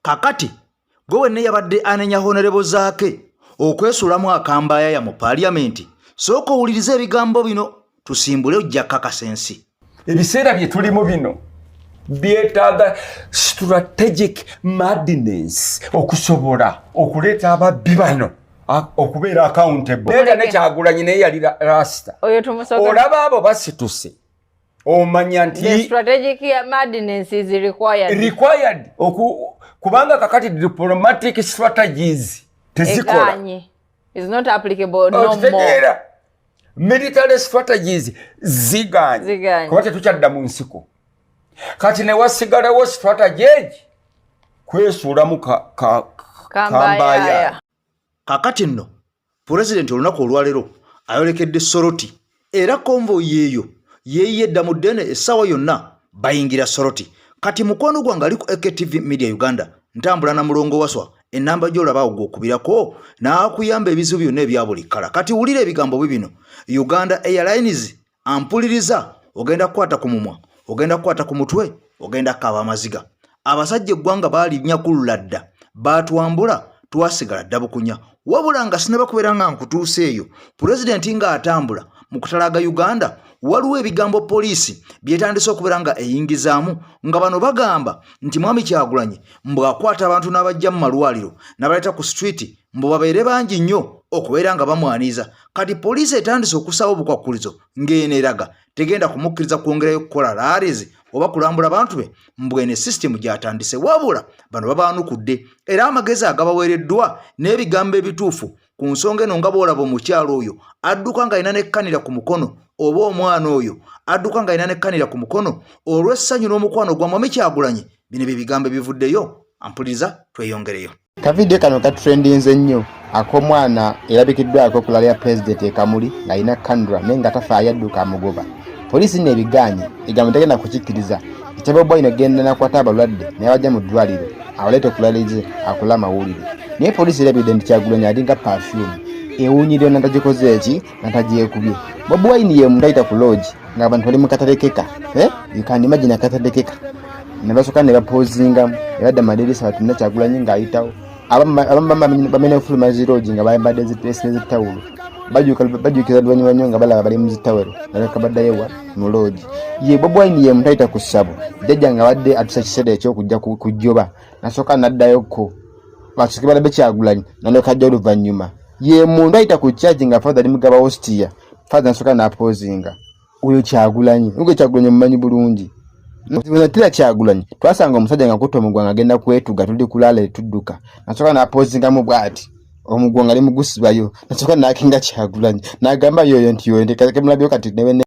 Kakati gwe wenna yabadde anenya Honorable Zaake okwesuulamu akambaayaya mu Paaliyamenti, sooka owulirize ebigambo bino tusimbule, ojja kakasa ensi. Ebiseera bye tulimu bino byetaaga strategic madness okusobola okuleeta ababbi bano okubeera accountable. Era ne Kyagulanyi naye yali rasta, olaba abo basituse, omanya nti strategic madness is required, required kubanga kakati diplomatic strategies tezikola. Is not applicable no more. Military strategies ziganye kuba tetukyadda mu nsiko. Kati newasigalawo strategy egi kwesuulamu kambaaya. Kakati nno Pulezidenti olunaku olwaleero ayolekedde Soroti, era convoy eyo yeeyiye edda mu ddene, essaawa yonna bayingira Soroti. Kati mukwano gwange ali ku AKTV Media Uganda, ntambula na Mulongo Waswa, enamba gy'olabaawo gw'okubirako n'akuyamba ebizibu byonna ebya buli kkala. Kati wulira ebigambo bibino. Uganda Airlines, ampuliriza, ogenda kukwata ku mumwa, ogenda kukwata ku mutwe, ogenda kukaaba amaziga. Abasajja eggwanga baali nyakulula dda, baatwambula, twasigala dda bukunya. Wabula nga sinaba kubeera nga nkutuusa eyo, Pulezidenti ng'atambula mu kutalaaga Uganda, waliwo ebigambo poliisi byetandise okubeera nga eyingizaamu, nga bano bagamba nti Mwami Kyagulanyi mbw'akwata abantu n'abajja mu malwaliro n'abaleeta ku street, mbu babeere bangi nnyo okubeera nga bamwaniiza. Kati poliisi etandise okusaawo obukwakkulizo ng'eno eraga tegenda kumukkiriza kwongerayo kukola rallies oba kulambula bantu be, mbwene sisitemu gy'atandise. Wabula bano babaanukudde, era amagezi agabaweereddwa n'ebigambo ebituufu ku nsonga eno, nga bw'olaba omukyalo oyo adduka ng'alina nekkanira ku mukono, oba omwana oyo adduka ng'alina nekkanira ku mukono olw'essanyu n'omukwano gwa Mwami Kyagulanyi. Bino bye bigambo ebivuddeyo. Ampuliriza, tweyongereyo. Kavidiyo kano katrendinze nnyo, ak'omwana erabikiddwako ku rally ya Pulezidenti e Kamuli ng'alina candle, naye nga tafaayo, adduka amugoba. Poliisi nno ebigaanye, egamba tegenda kukikkiriza. Ekya Bobi Wine ogenda nakwata abalwadde naye abajja mu ddwaliro abaleete ku rally ze akole amawulire, naye poliisi erabidde nti Kyagulanyi alinga perfume ewunyirira natagikoze eki natagyekubye. Bobi Wine ye muntu ayita ku lodge ng'abantu bali mu katalekeka, eh? You can imagine akatalekeka, ne basooka ne bapozingamu ne badda madirisa batunula Kyagulanyi ng'ayitawo. Abamu bamenya okufuluma zi lodge nga bayambadde zitesi nezitawulo, bajjukira luvannyuma nnyo nga balaba bali mu zitawero, naleka baddayo wa mu lodge. Ye Bobi Wine ye muntu ayita ku ssabo, jjajja nga badde atusa ekiseera ekyokujja ku jjoba, nasooka n'addayokko basooke balabe Kyagulanyi, nalyoka ajja oluvannyuma. Ye muntu ayita ku church nga Father ali mugaba hostia, Father nasooka n'apozinga. Oyo Kyagulanyi, oyo Kyagulanyi mumanyi bulungi. Natira Kyagulanyi, twasanga omusajja nga kutta omugwa nga agenda kwetuga, tuli kulala tudduka, nasooka n'apozingamu bw'ati omugwa nga ali mugusibayo, nasooka n'akinga Kyagulanyi n'agamba yoyo nti yoyo ntekemulabyo kati newe.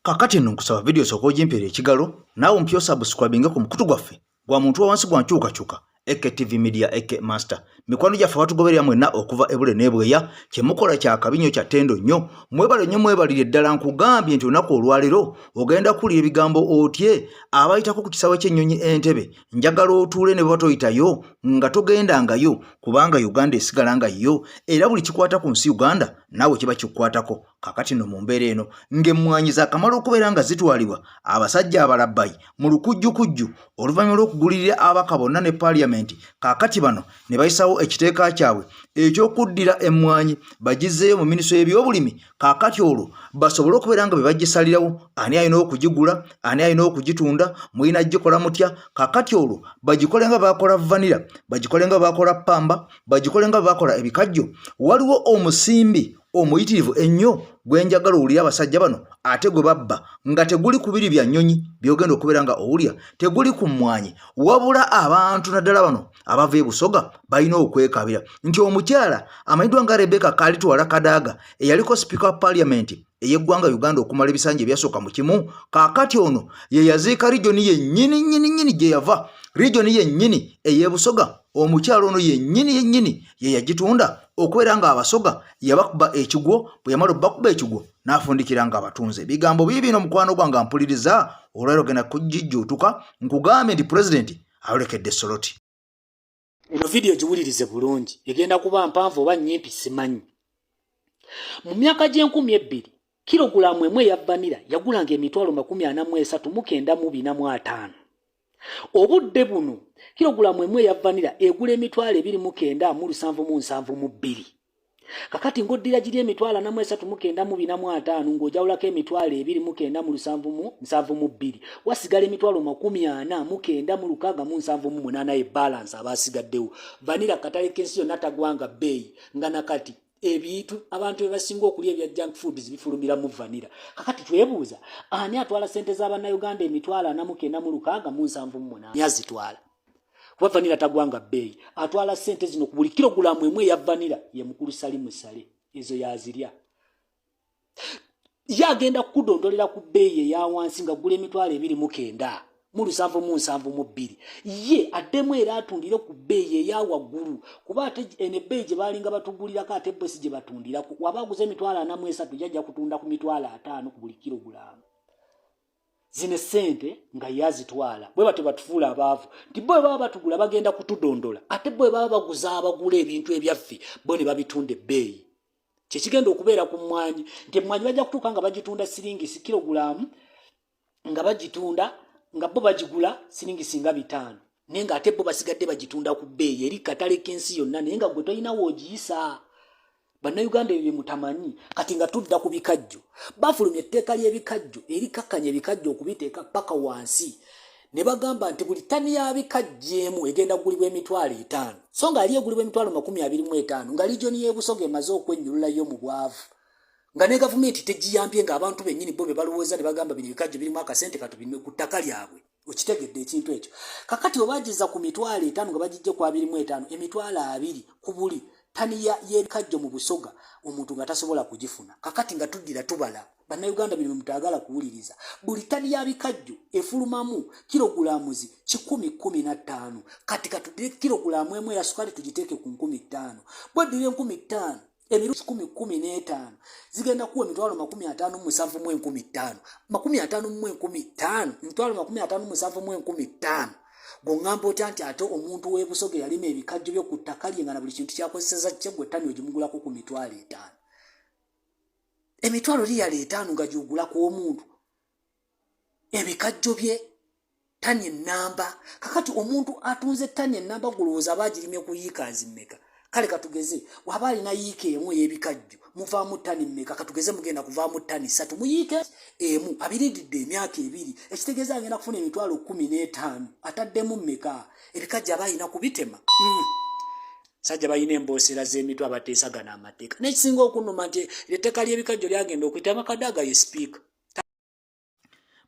Kakati nno nkusaba vidiyo sooka ogimpeera ekigalo, naawe mpya osubscribinge ku mukutu gwaffe gwa muntu wa wansi gwa nkyukakyuka, AKTV Media, AK Master. Mikwano gyaffe abatugoberera mwenna okuva ebule n'ebweya, kyemukola kyakabi nnyo, kya ttendo nnyo, mwebale nnyo, mwebalire ddala. Nkugambye nti olunaku olwaleero ogenda kuwulira ebigambo otye abayitako ku kisaawe ky'ennyonyi Entebe. Njagala otuule ne bwe toyitayo nga togendangayo, kubanga Uganda esigala nga yo, era buli kikwata ku nsi Uganda naawe kiba kikukwatako. Kakati no mu mbeera eno ng'emmwanyi zakamala okubeera nga zitwalibwa abasajja abalabbayi mu lukujjukujju oluvannyuma lw'okugulirira ababaka bonna ne Paaliyamenti, kaakati bano ne bayisawo ekiteeka kyabwe ekyokuddira emmwanyi bagizzeeyo mu minisitule y'ebyobulimi. Kaakati olwo basobole okubeera nga be bagisalirawo ani alina okugigula, ani alina okugitunda, mulina gikola mutya. Kaakati olwo bagikole nga bakola vanilla, bagikole nga bakola pamba, bagikole nga bakola ebikajjo. Waliwo omusimbi omuyitirivu ennyo gwe njagala owulire abasajja bano ate gwe babba, nga teguli ku biri bya nnyonyi by'ogenda okubeera nga owulya, teguli ku mmwanyi, wabula abantu naddala bano abava e Busoga balina okwekabira nti omukyala amanyiddwa nga Rebecca Kalitwala Kadaga, eyaliko sipiika wa Paaliyamenti ey'eggwanga Uganda okumala ebisanja ebyasooka mu kimu, kaakati ono ye yaziika region yennyini nnyini nnyini gye yava, region yennyini ey'e Busoga. Omukyala ono yennyini yennyini ye yagitunda okubeera nga Abasoga yabakuba ekigwo. Bwe yamala obbakuba ekigwo n'afundikira nga abatunze. Ebigambo biibino, mukwano gwange ampuliriza, olwaliro genda kugijjuutuka. Nkugambye nti Pulezidenti ayolekedde Soloti. Eno vidiyo giwulirize bulungi, egenda kuba mpanvu oba nnyimpi simanyi. Mu myaka gy'e 2000, kilogulaamu 1 eya vanilla yagulanga 439,450. Obudde buno kilogulamu emu eya vanira egula 29,772. Kakati ng'oddira giri 43,950 ng'ojawulako 29,772, wasigala 49,678 ye balance abasigaddewo. Vanira katale k'ensi yonna tagwanga bbeeyi, nga nakati ebintu abantu bye basinga okulya ebya junk foods bifulumira mu vanira. Kakati twebuuza, ani atwala sente z'abannayuganda 49,678? Azitwala kuba vanira tagwanga bbeeyi. Atwala sente zino ku buli kilogulamu emu eya vanira ye mukulu Salimu Sale. Ezo yazirya. Ye agenda kukudondolera ku bbeeyi eya wansi nga gula 29,772, ye addemu era atundire ku bbeeyi eya waggulu, kuba ate eno ebbeeyi gye baalinga batugulirako ate bo si gye batundirako. Waba aguza 43,000, jajja kutunda ku 50,000 ku buli kilogulaamu. Zino essente nga ye azitwala. Bwe batyo batufuula abaavu, nti bo bwe baba batugula bagenda kutudondola, ate bo bwe baba baguza abagula ebintu ebyaffe, bo ne babitunda ebbeeyi. Kyekigenda okubeera ku mmwanyi, nti emmwanyi bajja kutuuka nga bagitunda siringisi kilogulaamu, nga bagitunda nga bo bagigula siringisi nga 500, naye ng'ate bo basigadde bagitunda ku bbeeyi eri katale k'ensi yonna, naye nga gwe tolina woogiyisa. Bannayuganda, ebyo bye mutamanyi. Kati nga tudda ku bikajjo, bafulumya etteeka ly'ebikajjo erikakkanya ebikajjo okubiteeka paka wansi, ne bagamba nti buli tani ya bikajjo emu egenda kugulibwa 500,000, so nga ali egulibwa 25,000, nga region y'ebusoga emaze okwennyululayo mu bwavu, nga ne gavumenti tegiyambye, ng'abantu bennyini bo be balowooza ne bagamba bino ebikajjo birimu akasente, katubinwe ku ttaka lyabwe. Okitegedde ekintu ekyo? Kakati obagiza ku 500,000 nga bagijje ku 25, 20,000 ku buli tani y'ebikajjo mu Busoga, omuntu nga tasobola kugifuna. Kakati nga tuddira tubala, bannayuganda, bino bemutagala kuwuliriza. Buli tani ya bikajjo efulumamu kilogulamuzi 115. Kati katuddire kilogulamu emu eya sukali tugiteeke ku 5,000. Bweddira 5,000 emirundi 115, zigenda kuwa 57,500. 57,500, 57,500. Gweŋŋamba otya nti ate omuntu w'ebusoga yalima ebikajjo byo ku ttaka lye, nga na buli kintu kyakozeseza kye, gwe ttani ogimugulako ku 500,000, emitwalo liyala etaano, nga gyogulako omuntu ebikajjo bye tani enamba? Kakati omuntu atunze tani enamba, gulowooza aba agirimye ku yiikaazi mmeka? Kale katugeze waba alina yiika emu ey'ebikajjo, muvaamu tani mmeka? Katugeze mugenda kuvaamu tani 3 mu yiika emu, abiriridde emyaka 2, ekitegeeza agenda kufuna 15,000. Ataddemu mmeka? Ebikajjo aba alina kubitema. Sajja balina emboosera z'emitwe abateesagana amateeka. N'ekisinga okunnuma nti etteeka ly'ebikajjo lyagenda okuyita Bakadaaga ye sipiika.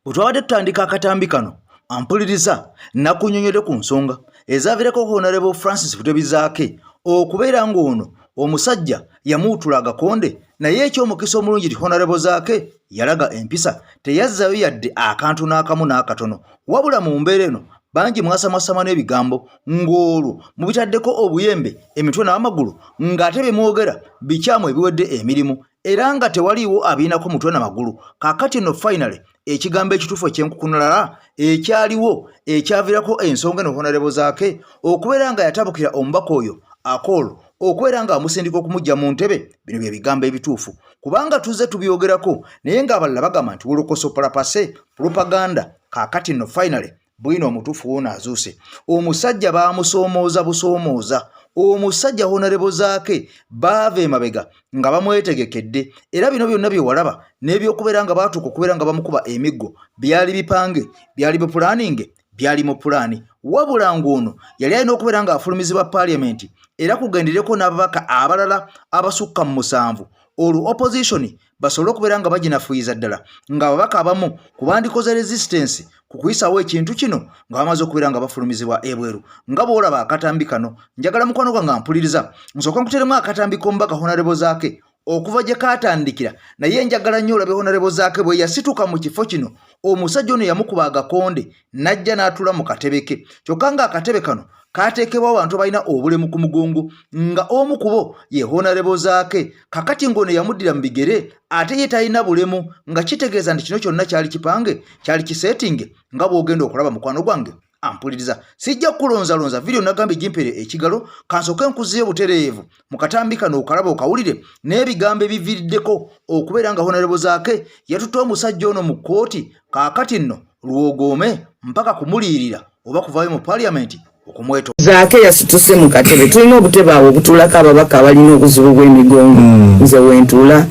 Bwe twabadde tutandika akatambi kano, ampuliriza, nakunyonyodde ku nsonga ezaaviirako Honorable Francis Butebi Zaake okubeera ng'ono omusajja yamuwutula agakonde. Naye ekyomukisa omulungi ti Honorable Zaake yalaga empisa, teyazzayo yadde akantu n'akamu n'akatono. Wabula mu mbeera eno bangi mwasamwasama n'ebigambo ng'olwo mubitaddeko obuyembe, emitwe n'amagulu, ng'ate bye mwogera bikyamu ebiwedde emirimu, era nga tewaliiwo abiinako mutwe na magulu. Kaakati nno finally ekigambo ekituufu ekyenkukunalala ekyaliwo ekyaviirako ensonga eno Honorable Zaake okubeera nga yatabukira omubaka oyo Akol, okubeera nga amusindika okumujja mu ntebe, bino bye bigambo ebituufu, kubanga tuzze tubyogerako naye ng'abalala bagamba nti wolokoso palapase propaganda. Kaakati nno finally bwino omutuufu wuuno azuuse. Omusajja baamusoomooza busoomooza. Omusajja Honorable Zaake baava emabega nga bamwetegekedde, era bino byonna bye walaba n'ebyokubeera nga baatuuka okubeera nga bamukuba emiggo byali bipange, byali bipulaninge, byali mu pulaani. Wabula ng'ono yali alina okubeera ng'afulumizibwa paaliyamenti era kugendereko n'ababaka abalala abasukka mu 7, olwo opposition basobole okubeera nga baginafuyiza ddala, ng'ababaka abamu ku bandikoze resistance ku kuyisawo ekintu kino nga bamaze okubeera nga bafulumizibwa ebweru, nga bw'olaba akatambi kano. Njagala mukwano gwange mpuliriza, nsooka nkuteremu akatambi k'omubaka Honorable Zaake okuva gye kaatandikira, naye njagala nnyo olabe Honorable Zaake bwe yasituka mu kifo kino. Omusajja ono yamukuba agakonde n'ajja n'atula mu katebe ke, kyokka ng'akatebe kano kateekebwawo abantu abalina obulemu ku mugongo, nga omu ku bo ye Honorable Zaake. Kakati ng'ono yamuddira mu bigere, ate ye talina bulemu, nga kitegeeza nti kino kyonna kyali kipange, kyali kisetinge, nga bw'ogenda okulaba. Mukwano gwange ampuliriza, sijja kukulonzalonza. Vidiyo nagambye gimpere ekigalo, kansooke nkuzeeyo butereevu mu katambi kano okalaba okawulire n'ebigambo ebiviiriddeko okubeera nga Honorable Zaake yatutte omusajja ono mu kkooti. Kaakati nno lwogoome mpaka kumuliirira. oba kuvaayo mu parliament okumweto. Zaake yasituse mu katebe. Tulina obutebe awo obutuulako ababaka abalina obuzibu bw'emigongo. Nze wentuula,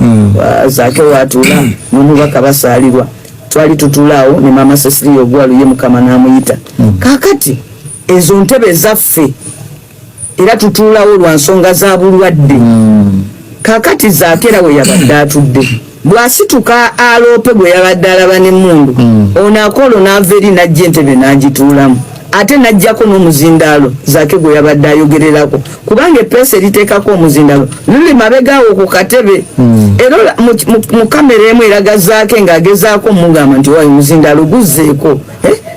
Zaake waatuula, n'omubaka basaalirwa. Twali tutuula awo ne Maama Cecilia Ogwalu, ye Mukama n'amuyita. Kaakati ezo ntebe zaffe era tutuulawo lwa nsonga za bulwadde. Kaakati Zaake era we yabadde atudde, bw'asituka aloope gwe yabadde alaba n'emmundu, ono Akolo n'ava eri n'ajja entebe n'agituulamu, ate n'ajjako n'omuzindaalo Zaake gwe yabadde ayogererako, kubanga eppeesa eriteekako omuzindaalo luli mabega awo ku katebe. Era mu kamera emu eraga Zaake ng'agezaako mugamba nti waayo omuzindaalo guzzeeko.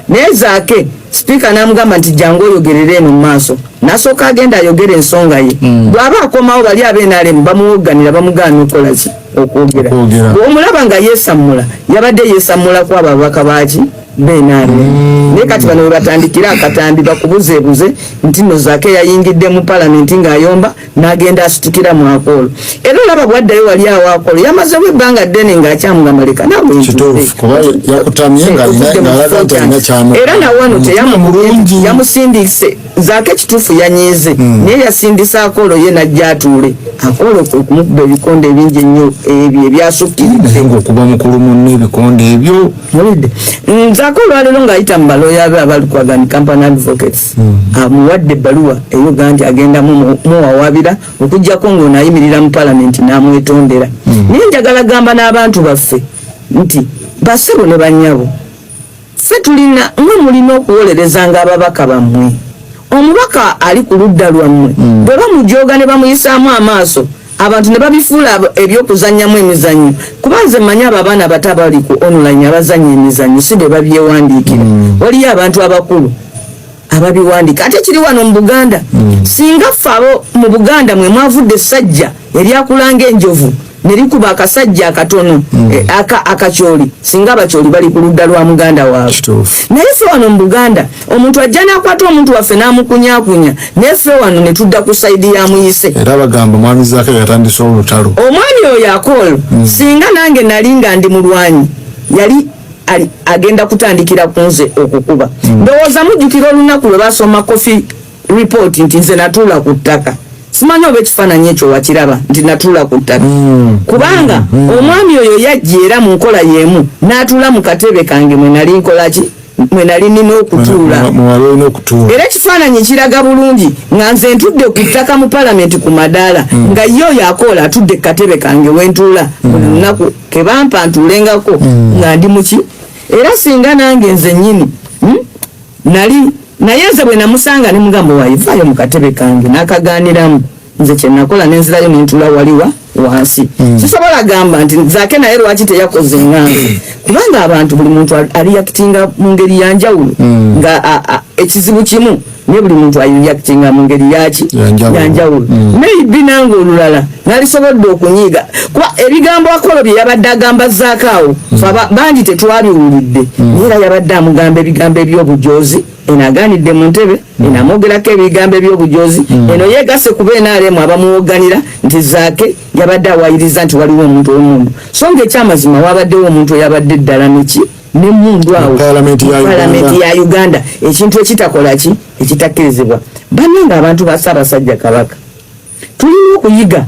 Naye Zaake sipiika n'amugamba nti jangu oyogerere eno mu maaso. N'asooka agenda ayogera ensonga ye. Bw'aba akomawo, bali ab'NRM bamuwogganira, bamugaana okukola ki? Okwogera. Okwogera. Bw'omulaba nga yeesammula, yabadde yeesammulako abo ababaka baaki b'NRM. Naye kati bano we batandikira akatambi bakubuzeebuze nti nno Zaake yayingidde mu palamenti ng'ayomba n'agenda asitukira mu Akoolo. Era olaba bwaddayo wali awo Akoolo yamazewo ebbanga ddene ng'akyamugamba leka naawe ntudde. Kituufu, kuba yakutamye Otudde mu ng'alaga kifo nti alina kyange. kyamu. Era nawano Omutima mulungi. Yamusindise Zaake, kituufu yanyiize, naye yasindise Akoolo ye najja atuule. Akoolo kwe kumukuba ebikonde ebingi ennyo ebyo ebyasukkiridde. Naye ng'okuba mukulu munno ebikonde ebyo. Mulidde Zaake olwaleero ng'ayita mu balooya be aba Lukwago and Company Advocates, amuwadde ebbaluwa eyoga nti agenda muwawabira okuggyako ng'ono ayimirira mu palamenti n'amwetondera. Naye njagala gamba n'abantu baffe nti bassebo ne bannyabo, ffe tulina, mwe mulina okuwolerezanga ababaka bammwe. Omubaka ali ku ludda lwammwe bwe bamujooga ne bamuyisaamu amaaso, abantu ne babifuula ebyokuzannyamu emizannyo, kuba nze mmanyi abo abaana abato abali ku online abazannya emizannyo si be babyewandiikira. Waliyo abantu abakulu ababiwandiika. Ate kiri wano mu Buganda, singa ffe abo mu Buganda mwe mwavudde essajja eryakulanga enjovu ne likuba akasajja akatono, akakyoli, singa abakyoli bali ku ludda lwa muganda waabwe. Kituufu. Naye ffe wano mu Buganda omuntu ajja n'akwata omuntu waffe n'amukunyakunya, naye ffe wano ne tudda ku side ya muyise. Era bagamba mwami Zaake yatandise olutalo. Omwami oyo Akoolo, singa nange nali nga ndi mulwanyi, yali agenda kutandikira ku nze okukuba. Ndowooza mujjukira olunaku lwe basoma Coffey Report nti nze natuula ku ttaka. Simanyi oba ekifaananyi ekyo wakiraba nti natuula ku ttaka, kubanga omwami oyo yajja era mu nkola y'emu n'atuula mu katebe kange mwe nali nkolaki, mwe nali nina okutuula. Mwewali olina okutuula. Era ekifaananyi kiraga bulungi nga nze ntudde ku ttaka mu palamenti ku madaala, nga ye oyo Akoola atudde ku katebe kange wentuula buli lunaku kebampa ntuulengako nga ndi muki. Era singa nange nze nnyini, Nali naye nze bwe namusanga ne mugamba waayi vaayo mu katebe kange, n'akaganiramu. Nze kyenakola nenzirayo nentula waliwa wansi. Sisobola gamba nti Zaake naye lwaki teyakoze ngange, kubanga abantu buli muntu areactinga mu ngeri yanjawulo, nga ekizibu kimu naye buli muntu areactinga mu ngeri yaki? Yanjawulo. Yanjawulo. Maybe nange olulala nalisobodde okunyiiga, kuba ebigambo Akolo bye yabadde agamba Zaake awo, fe bangi tetwabiwulidde, naye era yabadde amugamba ebigambo ebyobujozi. Eno aganidde mu ntebe, eno amwogerako ebigambo ebyobujozi, eno yeegase ku BNRM abamuwoganira nti Zaake yabadde awayiriza nti waliwo omuntu omundu, so nga ekyamazima wabaddewo omuntu eyabadde eddala neki nemundu awo Mu Parliament ya mu Parliament Uganda. ya Uganda, ekintu ekitakola ki, ekitakkirizibwa. Bannange abantu ba Ssaabasajja Kabaka, tulina okuyiga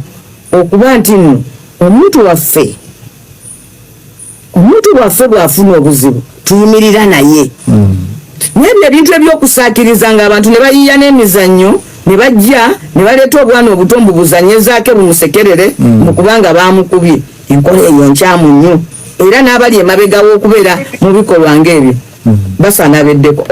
okuba nti nno omuntu waffe bw'afuna obuzibu tuyimirira naye. Naye ebyo ebintu ebyokusaakiriza nga abantu ne bayiiya n'emizannyo ne bajja ne baleeta obwana obuto mbu buzannye Zaake bumusekerere mu kubanga baamukubye, enkola eyo nkyamu nnyo, era n'abali emabega w'okubeera mu bikolwa ng'ebyo basaana beddeko.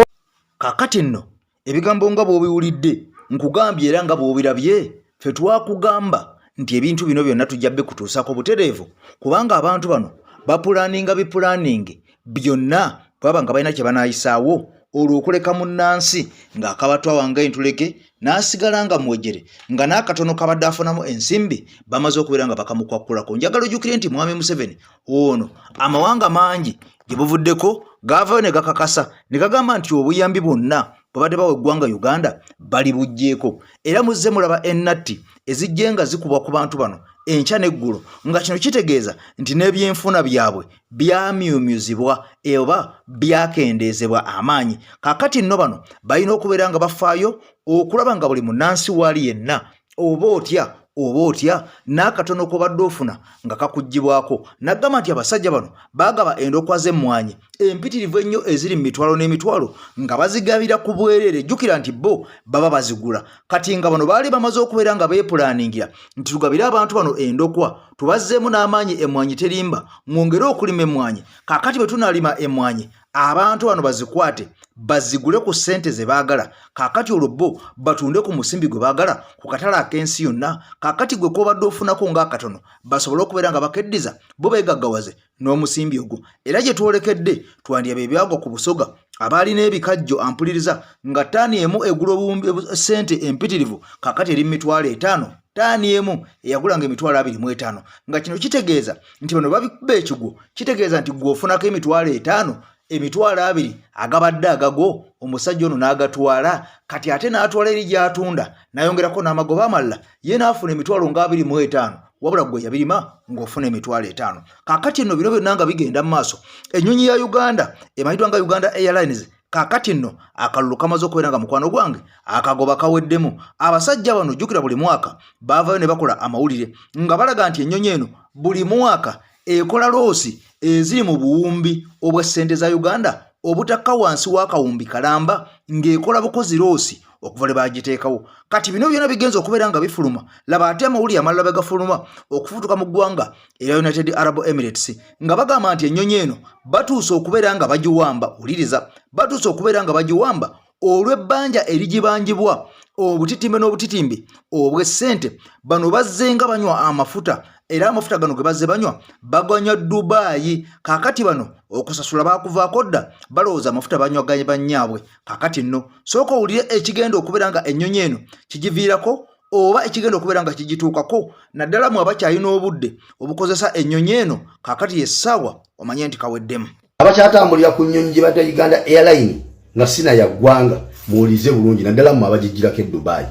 Kaakati nno ebigambo nga bw'obiwulidde, nkugambye era nga bw'obirabye, ffe twakugamba nti ebintu bino byonna tujja bikutuusako butereevu, kubanga abantu bano bapulaninga bipulaningi byonna bwaba nga balina kye banaayisaawo, olwo okuleka munnansi ng'akabatwawa nga entulege n'asigala nga mwejere, nga n'akatono kabadde afunamu ensimbi bamaze okubeera nga bakamukwakulako. Njagala ojjukire nti mwami Museveni ono amawanga mangi gye buvuddeko gaavayo ne gakakasa ne gagamba nti obuyambi bwonna bwebadde bawa eggwanga Uganda balibuggyeko. Era muzze mulaba ennatti ezijje nga zikubwa ku bantu bano enkya n'eggulo, nga kino kitegeeza nti n'ebyenfuna byabwe byamyumyuzibwa oba byakendeezebwa amaanyi. Kaakati nno bano balina okubeera nga bafaayo okulaba nga buli munnansi waali yenna oba otya oba otya n'akatono k'obadde ofuna nga kakuggyibwako. N'agamba nti abasajja bano baagaba endokwa z'emmwanyi empitirivu ennyo eziri mu mitwalo n'emitwalo nga bazigabira ku bwereere. Jjukira nti bo baba bazigula. Kati nga bano baali bamaze okubeera nga beepulaaningira nti tugabire abantu bano endokwa tubazzeemu n'amaanyi, emmwanyi terimba, mwongere okulima emmwanyi. Kaakati bwe tunaalima emmwanyi abantu bano bazikwate bazigule ku ssente ze baagala, kaakati olwo bo batunde ku musimbi gwe baagala ku katale ak'ensi yonna. Kaakati gwe kw'obadde ofunako ng'akatono basobole okubeera nga bakeddiza bo beegaggawaze n'omusimbi ogwo. Era gye twolekedde twandyaba ebyagwa ku Busoga abaalina ebikajjo ampuliriza nga ttaani emu egula obuwumbi ssente empitirivu, kaakati eri mu 500,000, ttaani emu eyagulanga 25,000, nga kino kitegeeza nti bano babikuba ekigwo, kitegeeza nti gwe ofunako 500,000, 20,000 agabadde agago omusajja ono n'agatwala, kati ate n'atwala eri gy'atunda n'ayongerako n'amagoba amalala, ye n'afuna emitwalo nga 25, wabula gwe yabirima ng'ofuna 500,000. Kaakati nno bino byonna nga bigenda mu maaso, ennyonyi ya Uganda emanyiddwa nga Uganda Airlines, kaakati nno akalulu kamaze okubeera nga mukwano gwange akagoba kaweddemu. Abasajja bano jjukira buli mwaka baavayo ne bakola amawulire nga balaga nti ennyonyi eno buli mwaka ekola loosi eziri mu buwumbi obwa ssente za Uganda obutakka wansi w'akawumbi kalamba, ng'ekola bukozi loosi okuva lwe baagiteekawo. Kati bino byonna bigenza okubeera nga bifuluma. Laba ate amawulire amalala bwe gafuluma okufutuka mu ggwanga erya United Arab Emirates nga bagamba nti ennyonyi eno batuuse okubeera nga bagiwamba. Wuliriza, batuuse okubeera nga bagiwamba olw'ebbanja erigibanjibwa obutitimbe n'obutitimbe obw'essente. Bano bazze nga banywa amafuta, era amafuta gano ge bazze banywa baganywa Dubai. Kaakati bano okusasula baakuvaako dda, balowooza amafuta banywa ga bannyaabwe. Kaakati nno sooka owulire ekigenda okubeera nga ennyonyi eno kigiviirako oba ekigenda okubeera nga kigituukako, naddala mu abakyalina obudde obukozesa ennyonyi eno. Kaakati yessaawa omanye nti kaweddemu. Abakyatambulira ku nnyonyi gye bayita Uganda Airline nga sina ya ggwanga, muwulirize bulungi, naddala mmwe abagijjirako e Dubai.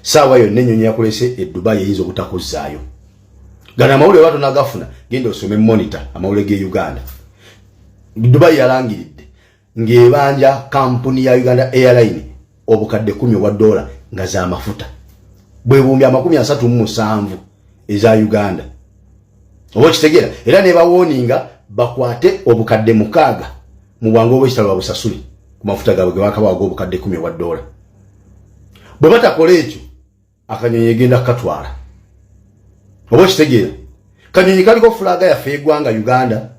Saawa yonna ennyonyi yakulese e Dubai eyinza obutakuzzaayo. Gano amawulire oba tonagafuna, genda osome Monitor, amawulire g'e Uganda. Dubai yalangiridde ng'ebanja kampuni ya Uganda Airline obukadde 10 obwa dola nga z'amafuta, bwe buwumbi 37 eza Uganda, oba okitegeera. Era ne bawooninga bakwate obukadde 6 mu bwangu obwekitalo babusasule ku mafuta gaabwe ge bakabawaga obukadde 10 obwa dola. Bwe batakola ekyo, akanyonyi egenda kukatwala, oba okitegeera. Kanyonyi kaliko flag yaffe eggwanga Uganda,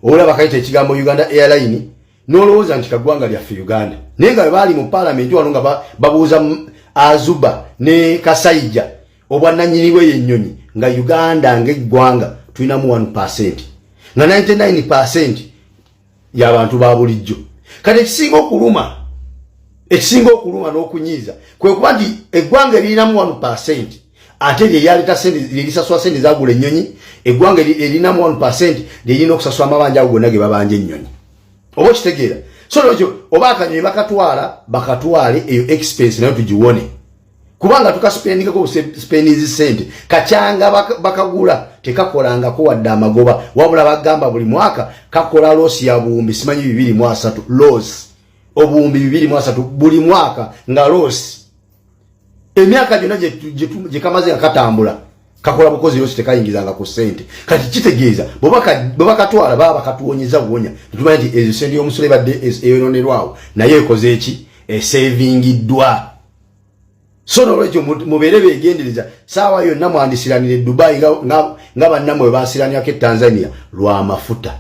olaba kayita ekigambo Uganda Airline n'olowooza nti kaggwanga lyaffe Uganda, naye nga bwe baali mu paalamenti wano nga babuuza Azuba ne Kasaija obwannannyini bw'eyo ennyonyi, nga Uganda ng'eggwanga tulinamu 1, nga 99 y'abantu ba bulijjo. Kati ekisinga okuluma n'okunyiiza kwe kuba nti eggwanga eririnamu 1 ate lyeyaleta sente, lyelisasula sente zagula ennyonyi. Eggwanga erinamu 1 lyerina okusasula amabanja ago gonna ge babanja ennyonyi, oba okitegeera. So nokyo oba akanyonyi bakatwala, bakatwale, eyo expense nayo tugiwone, kubanga tukaspendingako spendinzi sente kacyanga bakagula tekakolangako wadde amagoba, wabula bagamba buli mwaka kakola loss ya buwumbi simanyi 230, loss obuwumbi 230 buli mwaka nga loss. Emyaka gyonna gye kamaze nga katambula kakola bukozi loss, tekayingizanga ku ssente. Kati kitegeeza bwe bakatwala baba bakatuwonyeza buwonya, netumanya nti ezo sente y'omusolo ebadde eyononerwawo naye ekoze eki, esevingiddwa. So nolwekyo mubeere begendereza, saawa yonna mwandisiranira e Dubai nga bannammwe bwe basiranirako e Tanzania lwamafuta.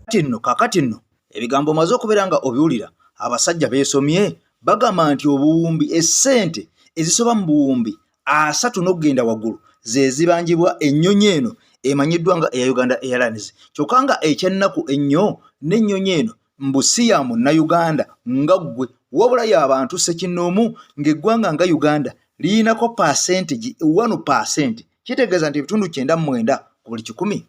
Kati nno, kaakati nno ebigambo omaze okubeera nga obiwulira. Abasajja beesomye, bagamba nti obuwumbi essente ezisoba mu buwumbi 30 n'okugenda waggulu ze zibanjibwa ennyonyi eno emanyiddwa nga eya Uganda Airlines, kyokka nga ekyennaku ennyo n'ennyonyi eno mbu si ya munnayuganda nga ggwe, wabula y'abantu ssekinnoomu, ng'eggwanga nga Uganda lirinako percentage 1. Kitegeeza nti ebitundu 99 ku buli 100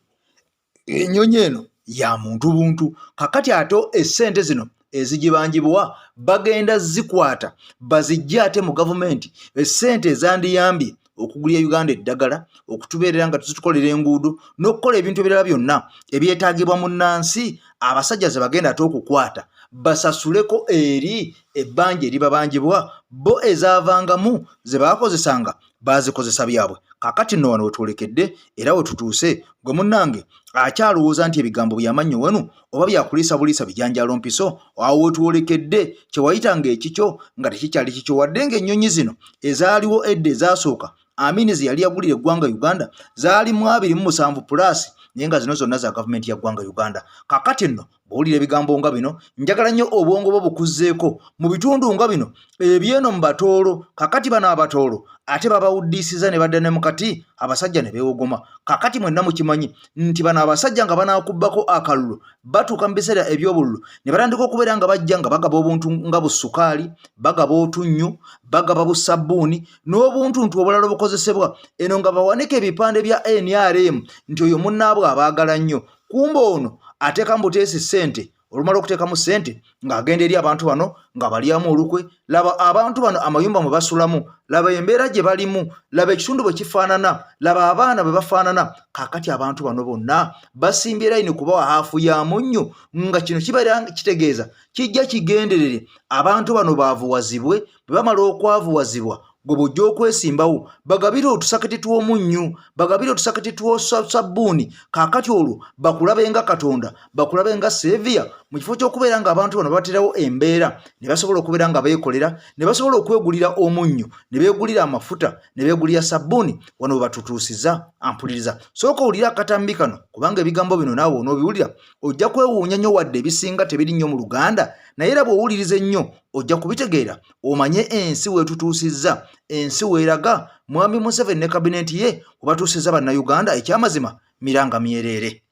ennyonyi eno ya muntu buntu. Kakati ate essente zino ezigibanjibwa Bagenda zikwata bazijje ate mu gavumenti, essente ezandiyambye okugulira Uganda eddagala, okutubeerera nga tuzitukolera enguudo n'okukola ebintu ebirala byonna ebyetaagibwa mu nnansi. Abasajja ze bagenda ate okukwata basasuleko eri ebbanja eribabanjibwa, bo ezaavangamu ze baakozesanga baazikozesa byabwe. Kaakati nno wano wetwolekedde era wetutuuse, gwe munnange akyalowooza nti ebigambo byamannyo wenu oba byakuliisa buliisa bijanjaalo mpiso, awo wetwolekedde. Kyewayitanga ekikyo nga tekikyali kikyo, wadde ng'ennyonyi zino ezaaliwo edda ezasooka Amini ze yali yagulira eggwanga Uganda zaali mu 27 pulaasi, naye nga zino zonna za gavumenti ya ggwanga Uganda. Kakati nno bw'owulira ebigambo nga bino, njagala nnyo obwongo bwo bukuzzeeko mu bitundu nga bino ebyeno mu Batoolo. Kakati bano Abatoolo ate babawuddiisiza ne badda ne mu kati, abasajja ne beewogoma. Kakati mwenna mukimanyi nti bano abasajja nga banaakubbako akalulu batuuka mu biseera eby'obululu ne batandika okubeera nga bajja nga bagaba obuntu nga busukaali, bagaba otunnyu, bagaba busabbuuni n'obuntuntu obulala obukozesebwa eno, nga bawanika ebipande bya NRM nti oyo munnaabwe abaagala nnyo. Kumba ono ateekamu buteesi ssente, olumala okuteekamu ssente ng'agenda eri abantu bano nga balyamu olukwe. Laba abantu bano amayumba mwe basulamu, laba embeera gye balimu, laba ekitundu bwe kifaanana, laba abaana bwe bafaanana. Kaakati abantu bano bonna basimbye layini kubawa haafu ya munnyu, nga kino kibeera kitegeeza kijja kigenderere abantu bano baavuwazibwe. Bwe bamala okwavuwazibwa, gwe bw'ojja okwesimbawo bagabire otusaketi tw'omunnyu, bagabire otusaketi tw'osabbuuni. Kaakati olwo bakulabe nga Katonda, bakulabe nga Seeviya, mu kifo ky'okubeera ng'abantu bano babaterawo embeera ne basobola okubeera nga beekolera, ne basobola okwegulira omunnyu, ne beegulira amafuta, ne beegulira sabbuuni. Wano we batutuusiza. Ampuliriza, sooka owulire akatambi kano, kubanga ebigambo bino naawe onoobiwulira ojja kwewuunya nnyo. Wadde ebisinga tebiri nnyo mu Luganda, naye era bw'owuliriza ennyo ojja kubitegeera, omanye ensi weetutuusizza, ensi weeraga, Mwami Museveni ne kabinenti ye webatuusizza Bannayuganda. Ekyamazima miranga myereere.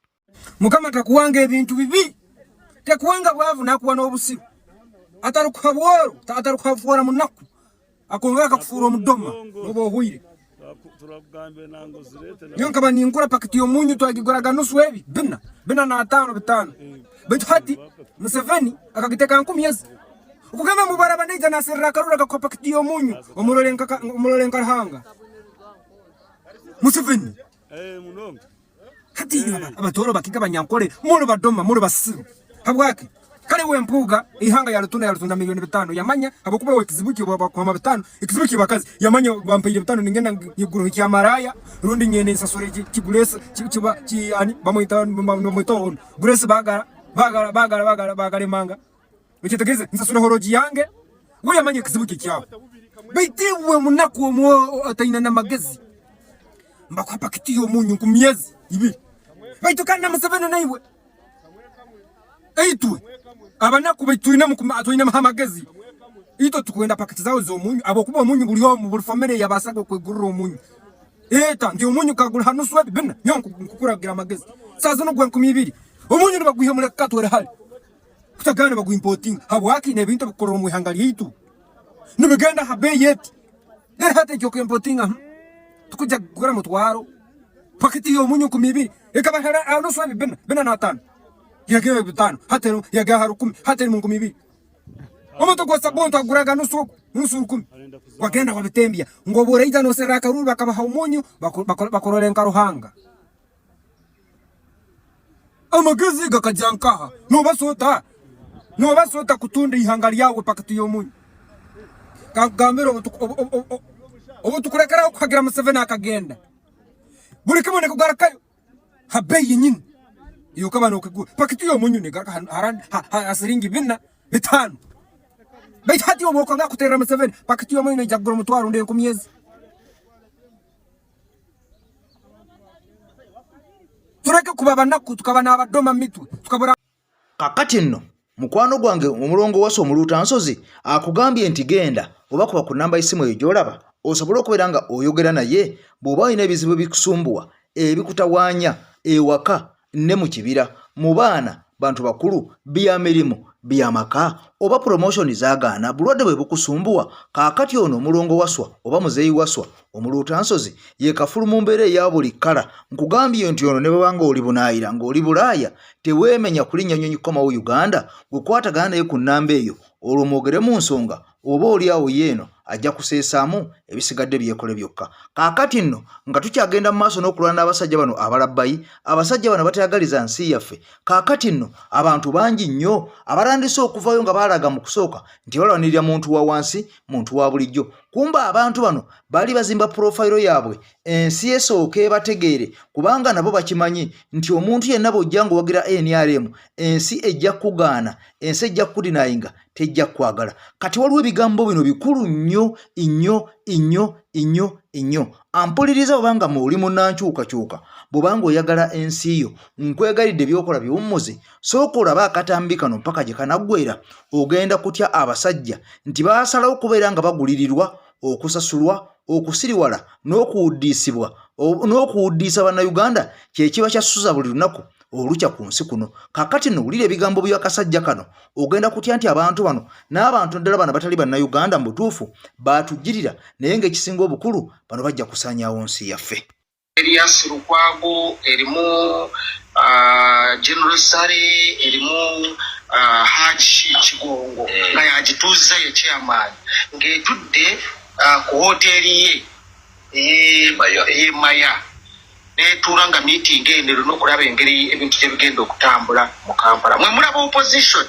Mukama takuwanga ebintu bibi, takuwanga bwavu nakuwa n'obusiru, atarukuha bworo, atarukuhafuura munaku, akongera akakufuura omudoma noba ohwire. Nyowe nkaba ninkura pakiti y'omunyu twagiguraga nusu ebi bina bina n'ataano bitaano, baitu hati Museveni akagiteeka nkumi ezi. Okugamba ngu baraba naija naserra akaruru akakuha pakiti y'omunyu omurole nka Ruhanga Museveni. Hati inywe Abatooro, Bakiga, Banyankole, muli badoma, muli basiru. Habwaki? Kale we Mpuuga eihanga yalitunda, yalitunda milioni bitano, yamanya habwokuba we ekizibu kye bakuhama bitano, ekizibu kye bakazi, yamanya bampaire bitano ningenda nyigureho kya maraya rundi ngende nsasure kiguresi kiba ki ani bamwita bamwita ono Grace bagara bagara bagara bagara bagara emanga. Okyetegereze, nsasureho rogi yange, we yamanya ekizibu kye kyaho. Baitu iwe munaku omwo otaine n'amagezi, mbakuha pakiti y'omunyu nku myezi ibiri. Baitu kandi na Museveni naiwe, itwe abanaku baitu twinemu amagezi, itwe tukwenda pakiti zawe z'omunyu, habwokuba omunyu buli omu, buli famire yabasaga okwegurira omunyu. Eta nti omunyu kagura ha nusu ebi bina, nyowe nkukuragira amagezi. Saa zinu gwa 2000, omunyu nibagwiha mule Katwe hali. Kutagana baguimpotinga habwaki n'ebintu ebikukorerwa omu ihanga lyaitu nibigenda ha beeyi eti. Rero hati eky'okwimpotinga tukujja kugura mutwaro paketi y'omunyu 20,000 ekaba ha nusu ebi bina, bina n'ataano yagenda bitaano hati yagenda ha rukumi hati eri mu 20,000. Omuntu gwa sabuni twaguraga nusu ogu nusu rukumi wagenda wabitembya ngu obu oraija noserra akaruru bakabaha omunyu bakurore nka Ruhanga. Amagezi gakagya nkaha? Nobasa ota? Nobasa ota kutunda eihanga ryawe paketi y'omunyu? Kankugambire obu tukurekeraho kuhagira Museveni akagenda, buri kimwe nikugarukayo ha beeyi yenyini ei okaba nokigura. Paketi y'omunyu negaruka ha siringi bina, bitaano. Baitu hati obu okanga kuterera Museveni, paketi y'omunyu neija kugura omutwaro rundi enkumi ezi. Tureke kuba banaku tukaba n'abadoma mitwe tukabura. Kakati nno mukwano gwange omulongo wasa omuluuta nsozi akugambye nti genda oba kuba ku namba y'essimu eyo gy'olaba osobole okubeera nga oyogera naye bw'oba olina ebizibu ebikusumbuwa ebikutawaanya ewaka ne mu kibira, mu baana, bantu bakulu, bya mirimu, bya maka oba promotion zagaana, bulwadde bwe bukusumbuwa. Kaakati ono omulongo Waswa oba muzeeyi Waswa omuluutansozi ye kafulu mu mbeera eya buli kkala. Nkugambye nti ono ne bweba ng'oli bunaayira ng'oli Bulaaya teweemenya kulinnya nnyonyi kukomawo Uganda, gwe kwatagana naye ku nnamba eyo. olwo mwogere mu nsonga oba oli awo yeeno ajja kuseesaamu ebisigadde byekole byokka. Kaakati nno nga tukyagenda mu maaso n'okulwana n'abasajja bano abalabbayi, abasajja bano batayagaliza nsi yaffe. Kaakati nno abantu bangi nnyo abatandise okuvayo nga baalaga mu kusooka nti balwanirira muntu wa wansi, muntu wa bulijjo. Kumba abantu bano baali bazimba pulofayiro yaabwe ensi esooka ebategeere, kubanga nabo bakimanyi nti omuntu yenna bw'ojja ng'owagira NRM ensi ejja kukugaana, ensi ejja kukudinayinga, tejja kukwagala. Kati waliwo ebigambo bino bikulu nnyo nnyo nnyo nnyo nnyo. Ampuliriza bw'obanga oli munnankyukakyuka, bw'obanga oyagala ensi yo, nkwegayiridde by'okola biwummuze, sooka olabe akatambi kano mpaka gye kanaggweera. Ogenda kutya abasajja nti baasalawo okubeera nga bagulirirwa, okusasulwa, okusiriwala n'okuwuddiisibwa n'okuwuddiisa Bannayuganda kye kiba kyasuza buli lunaku olukya ku nsi kuno. Kaakati nno wulira ebigambo by'akasajja kano, ogenda kutya nti abantu bano n'abantu ddala bano abatali Bannayuganda mu butuufu baatujjirira, naye ng'ekisinga obukulu bano bajja kusaanyaawo nsi yaffe. Erias Lukwago erimu General Sale erimu Haji Kigongo nga yagituuzza ye chairman ng'etudde ku hoteeri ye ey'Emaya netuula nga meeting eno erina okulaba engeri ebintu gye bigenda okutambula mu Kampala. Mwe mulaba opposition,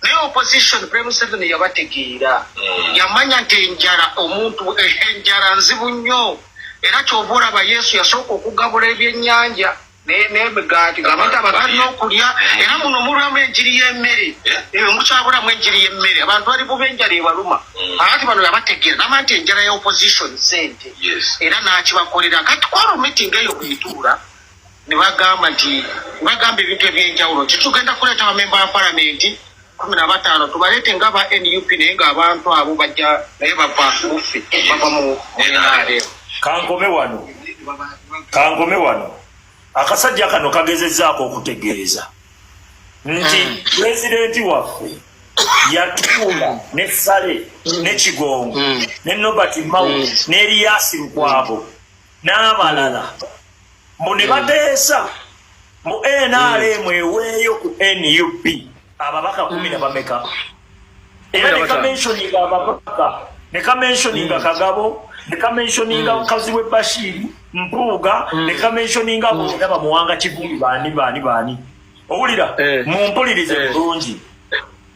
naye opposition President Museveni yabategeera, yamanya nti enjala omuntu enjala nzibu nnyo, era kyova olaba Yesu yasooka okugabula ebyennyanja n'emigaati gamba nti abantu balina okulya. Era muno mulwamu enjiri y'emmere, mukyabulamu enjiri y'emmere, abantu bali buba enjala ebaluma. Ati bano yabategeera nama nti enjala ya opposition sente, era n'akibakolera. Kati kwolwo meeting eyo bwetuula ne bagamba nti bagamba ebintu ebyenjawulo nti tugenda kuleeta bamemba ba palamenti 15 tubaleete nga ba NUP, naye ng'abantu abo bajja naye bava muffe, bava mu NRM. Kankome wano, kankome wano. Akasajja kano kagezezzaako okutegeeza nti pulezidenti waffe yatuula ne Sale ne Kigongo ne Nobert Mao ne Erias Lukwago n'abalala mbu ne bateesa mu NRM eweeyo ku NUP ababaka kumi na bameka, era ne kamentioninga ababaka, ne kamentioninga Kagabo, ne kamentioninga Kazibwe Bashiri, Mpuuga, ne kamentioninga bonna bamuwanga Kivumbi, baani baani baani. Owulira? Mumpulirize bulungi.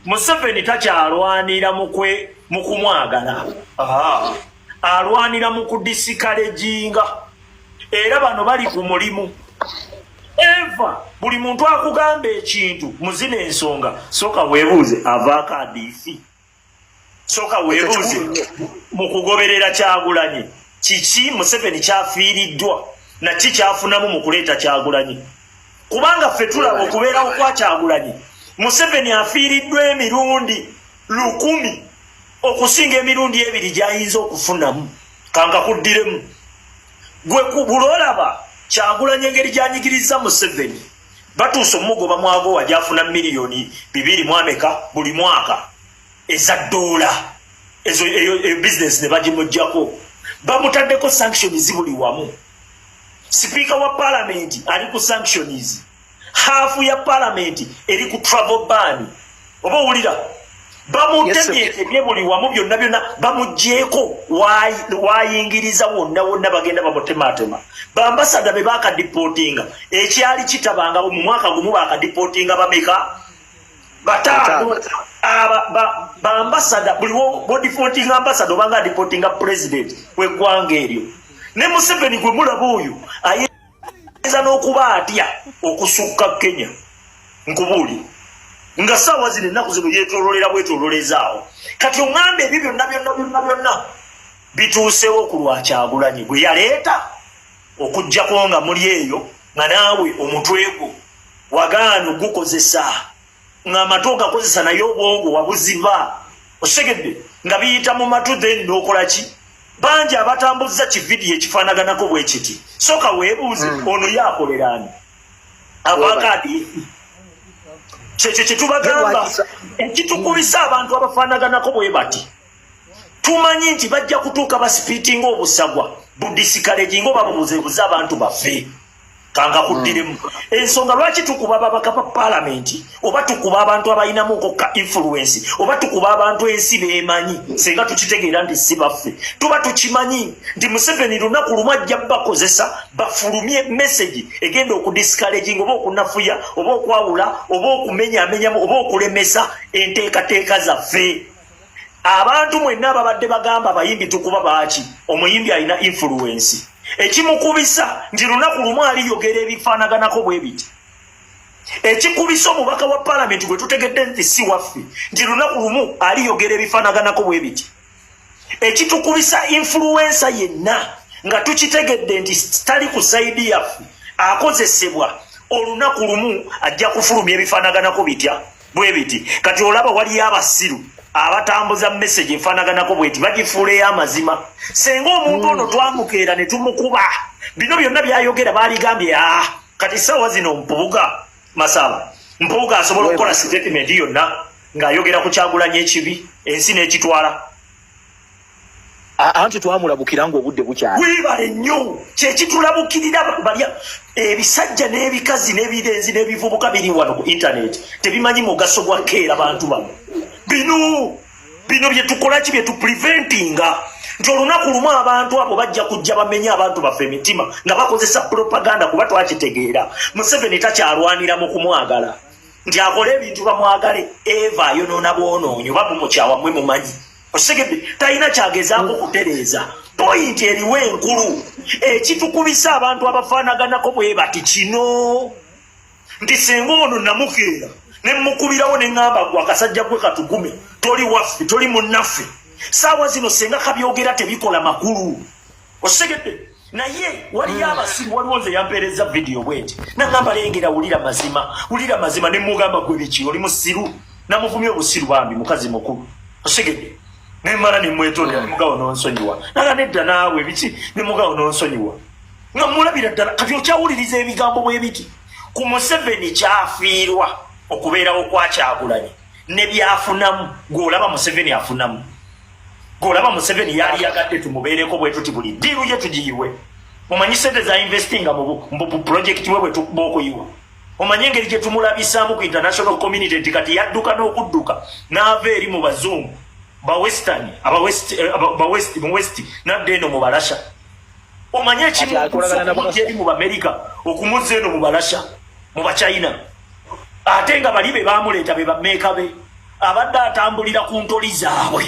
Museveni takyalwanira mu kumwagala, alwanira mu kudiscouraginga, era bano bali ku mulimu. Eva buli muntu akugamba ekintu muzina ensonga, sooka weebuuze avaako adiifi, sooka weebuuze mu kugoberera Kyagulanyi kiki Museveni kyafiiriddwa naki kyafunamu mu kuleeta Kyagulanyi, kubanga ffe tulaba okubeerawo kwa Kyagulanyi Museveni afiiriddwa emirundi 1000 okusinga emirundi ebiri gy'ayinza okufunamu. Kankakuddiremu, gwe bulolaba Kyagulanyi engeri gyanyigiriza Museveni, batuuse omugoba mwagowa gyafuna miliyoni 2 mu ameka buli mwaka eza ddoola. Ezo eyo business ne bagimugjako, bamutaddeko sanctions buli wamu. Sipiika wa palamenti ali ku sanctions, half ya palamenti eri ku travel ban. Oba owulira, bamutemyetemye buli wamu byonna byonna, bamugyeko wayingiriza wonna wonna, bagenda bamutematema. Bambasada be bakadeportinga, ekyali kitabangabo mu mwaka gumu, bakadeportinga bameka? Bataano. Bambasada buli bodeportinga ambasada obanga adeportinga president w'eggwanga eryo. Ne Museveni gwe mulaba oyo ayinza n'okuba atya okusukka Kenya. Nkubuulire nga saawa zino, ennaku zino yeetololera bwetololezaawo. Kati oŋŋamba ebyo byonna byonna byonna byonna bituusewo ku lwa Kyagulanyi gwe yaleeta, okugjako nga muli eyo nga naawe omutwe gwo wagaana ogukozesa, ng'amatu ogakozesa naye obwongo wabuziba, osegedde nga biyita mu matu, then n'okola ki? Bangi abatambuza kividiyo ekifaanaganako bwe kiti. Sooka weebuuze, ono ye akoleraani avaako? Kyekyo kyetubagamba ekitukubisa abantu abafaanaganako bwe bati. Tumanyi nti bajja kutuuka baspittinga obusagwa budiscouraginga oba bubuzeebuze abantu baffe. Kangakuddiremu. Ensonga lwaki tukuba ababaka ba paalamenti, oba tukuba abantu abalinamuko ka influence, oba tukuba abantu ensi beemanyi, senga tukitegeera nti si baffe, tuba tukimanyi nti Museveni lunaku lumu ajja bakozesa bafulumye message egenda okudiscouraging oba okunafuya oba okwawula oba okumenyamenyamu oba okulemesa enteekateeka zaffe. Abantu mwenna ababadde bagamba abayimbi tukuba baaki, omuyimbi alina influence ekimukubisa nti lunaku lumu aliyogera ebifaanaganako bwe biti. Ekikubisa omubaka wa palamenti gwe tutegedde nti si waffe nti lunaku lumu aliyogera ebifaanaganako bwe biti. Ekitukubisa influencer yenna nga tukitegedde nti tali ku side yaffe, akozesebwa, olunaku lumu ajja kufulumya ebifaanaganako bitya bwe biti. Kati olaba waliyo abasiru abatambuza message efaanaganako bweti, bagifuula ey'amazima. Senga omuntu ono twamukeera ne tumukuba, bino byonna byayogera baaligambye, "Ah, kati saawa zino Mpubuga Masaba, Mpubuga asobola okukola statement yonna ng'ayogera ku Kyagulanyi ekibi, ensi n'ekitwala." Anti twamulabukira ng'obudde bukyali. Webale nnyo. Kyekitulabukirira balya ebisajja n'ebikazi n'ebirenzi n'ebivubuka biri wano ku internet tebimanyi mugaso gwa keera bantu bano. Bino bino byetukola ki, byetupreventinga nti olunaku lumu abantu abo bajja kujja bamenye abantu baffe emitima nga bakozesa propaganda, kuba twakitegeera Museveni takyalwanira mu kumwagala nti akole ebintu bamwagale. Eva ayonoona bwonoonyi oba mumukyawa mmwe mumanyi, osegedde, talina kyagezaako kutereeza. Point eriwo enkulu ekitukubisa abantu abafaanaganako bwe bati kino nti singa ono namukeera ne mukubirawo ne ŋŋamba, "Gwe akasajja gwe katugume, toli waffe, toli munnaffe," saawa zino senga kabyogera tebikola makulu, osegedde. Naye waliyo abasiru, waliwo nze yampeereza vidiyo bweti naŋŋamba, "Lengera, wulira mazima, wulira mazima." Ne mugamba, "Gwe biki, oli musiru?" Namuvumya obusiru, bambi mukazi mukulu, osegedde. Nemala nemwetondera, nemugawo nonsonyiwa. Naga, "Nedda naawe biki?" Nemugawo nonsonyiwa, nga mulabira ddala kati okyawuliriza ebigambo bwe biti ku Museveni kyafiirwa okubeerawo kwa Kyagulanyi ne byafunamu. Gw'olaba Museveni afunamu, gw'olaba Museveni yali yagadde tumubeereko bwe tuti, buli deal ye tugiyiwe. Omanyi sente za investinga mu project we bwe tukuba okuyiwa? Omanyi engeri gye tumulabisaamu ku international community nti kati yadduka n'okudduka n'ava eri mu bazungu ba western, aba west, ba west, mu west, nadda eno mu balasha? Omanyi Kati akolagana na ekimu eri mu Bamerika okumuzza eno mu balasha, mu Bachina, ate nga bali be bamuleeta, be bameeka be abadde atambulira ku ntoli zaabwe,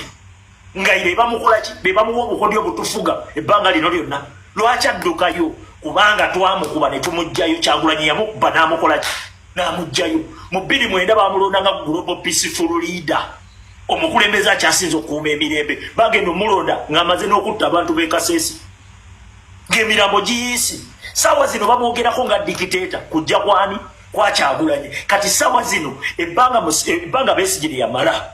nga be bamukola ki, be bamuwa obukodyo obutufuga ebbanga lino lyonna. Lwaki addukayo? Kubanga twamukuba ne tumuggyayo. Kyagulanyi yamukuba n'amukola ki, n'amuggyayo. Mu 2009 bamulonda nga global peaceful leader, omukulembeze akyasinza okukuuma emirembe. Bagenda omulonda ng'amaze n'okutta abantu b'e Kasese, ng'emirambo giyiisi. Saawa zino bamwogerako nga dictator kujja kwani kwakyagulanyi. Kati saawa zino ebbanga Besigye lye yamala,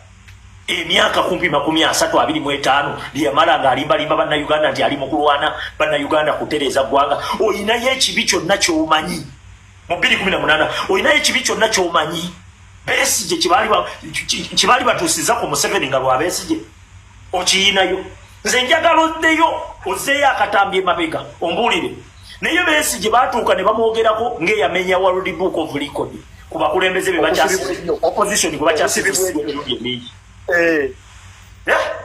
emyaka kumpi 30, 25 lyeyamala ng'alimbalimba Bannayuganda nti ali mu kulwana Bannayuganda kutereeza ggwanga, oyinayo ekibi kyonna ky'omanyi mu 2018? Oyinayo ekibi kyonna ky'omanyi Besigye kyebaali batuusiza ku Museveni nga lwa Besigye? Okiyinayo? Nze njagala oddeyo ozzeeyo akatambi emabega ombuulire. Naye Besigye baatuuka ne bamwogerako ng'eyamenya World Book of Record ku bakulembeze be opposition gwe bakyasiza emirundi emingi.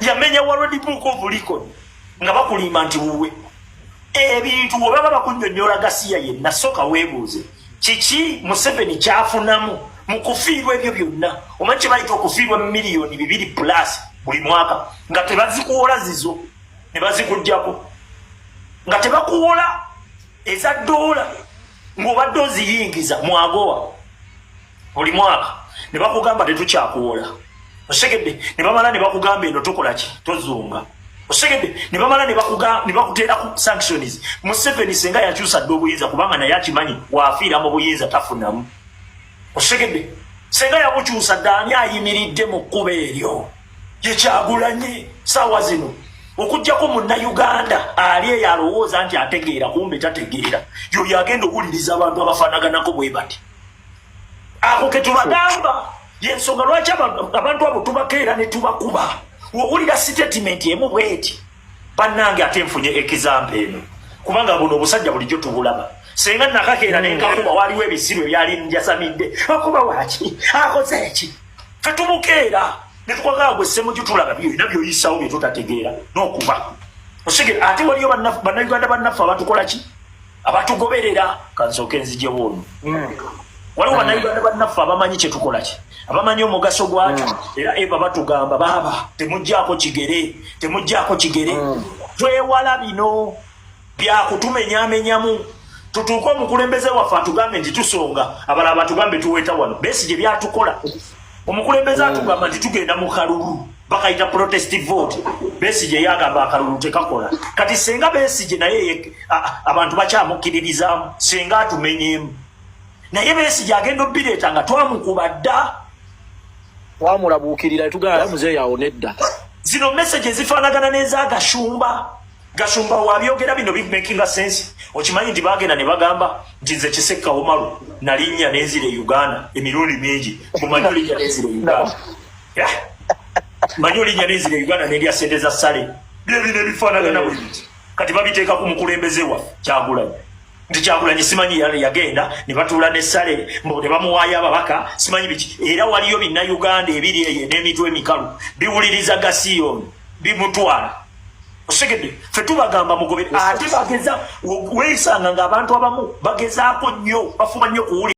Yamenya World Book of Record nga bakulimba nti wuwe. Ebintu bwe baba bakunnyonnyola gasiya yenna, soka weebuuze kiki Museveni kyafunamu mu kufiirwa ebyo byonna. Omanyi kye bayita okufiirwa miliyoni 2 plus buli mwaka nga tebazikuwola zizo ne bazikugjako, nga tebakuwola eza ddoola ng'obadde oziyingiza mwagowa buli mwaka, ne bakugamba tetukyakuwola, osegedde? Ne bamala ne bakugamba eno tukola ki, tozunga, osegedde? Ne bamala ne bakuteeraku sanctions. Museveni senga yakyusa dde obuyinza, kubanga naye akimanyi waafiira mu buyinza tafunamu, osegedde? Senga yabukyusa dde, ani ayimiridde mu kkubo eryo? Yekyagulanye saawa zino, okugjako Munnayuganda ali eyo alowooza nti ategeera, kumbe tategeera, yoyo agenda owuliriza abantu abafaanaganako bwe bati. Ako ke tubagamba, yensonga lwaki abantu abo tubakeera ne tubakuba. Wowulira statement emu bweti, bannange, ate nfunye example eno, kubanga buno obusajja bulijjo tubulaba. Senga nakakeera nenkakuba, waliwo ebisiru ebyali njasamidde, okuba waki akoze eki. Fetubukeera netukwagala gwe Ssemuju, tulaba byonna byoyisawo byetutategeera n'okuba osegere. Ate waliyo Bannayuganda bannaffe abatukola ki, abatugoberera. Kansooke nzijewo ono. Waliwo Bannayuganda bannaffe abamanyi kyetukola ki, abamanyi omugaso gwakyo. Era eva batugamba, baaba temugjaako kigere, temugjaako kigere. Twewala bino byakutumenyamenyamu, tutuuke omukulembeze waffe atugambe nti tusonga, abalala batugambe tuweeta. Wano Besigye byatukola, omukulembeze atugamba nti tugenda mu kalulu bakayita protest vote. Besigye yagamba akalulu tekakola. Kati senga Besigye naye abantu bakyamukkiririzaamu, senga atumenyeemu, naye Besigye agenda obireeta nga twamukuba dda. Twamulabuukirira, tugala muzeeyi awo nedda. Zino message ezifaanagana n'ezagashumba. Gashumba wabyogera bino bimakinga sense. Okimanyi nti bagenda ne bagamba nti nze Kisekka Omaru nalinnya nenzira e Uganda emirundi mingi, mumanyi olinnya nenzira e Uganda. Yeah. Manyi olinnya nenzira e Uganda nendya sente za sale. Byebino ebifaanagana bwe biti kati babiteeka ku mukulembeze waffe Kyagulanyi, nti Kyagulanyi simanyi yagenda ne batuula ne Sale mbu ne bamuwaayo ababaka, simanyi biki. Era waliyo Binnayuganda ebiri eyo n'emitwe emikalu biwuliriza gasiyoni bimutwala. Osegedde, ffe tubagamba mugobere. Ate bageza weesanga ng'abantu abamu bagezaako nnyo, bafuba nnyo kuwulira.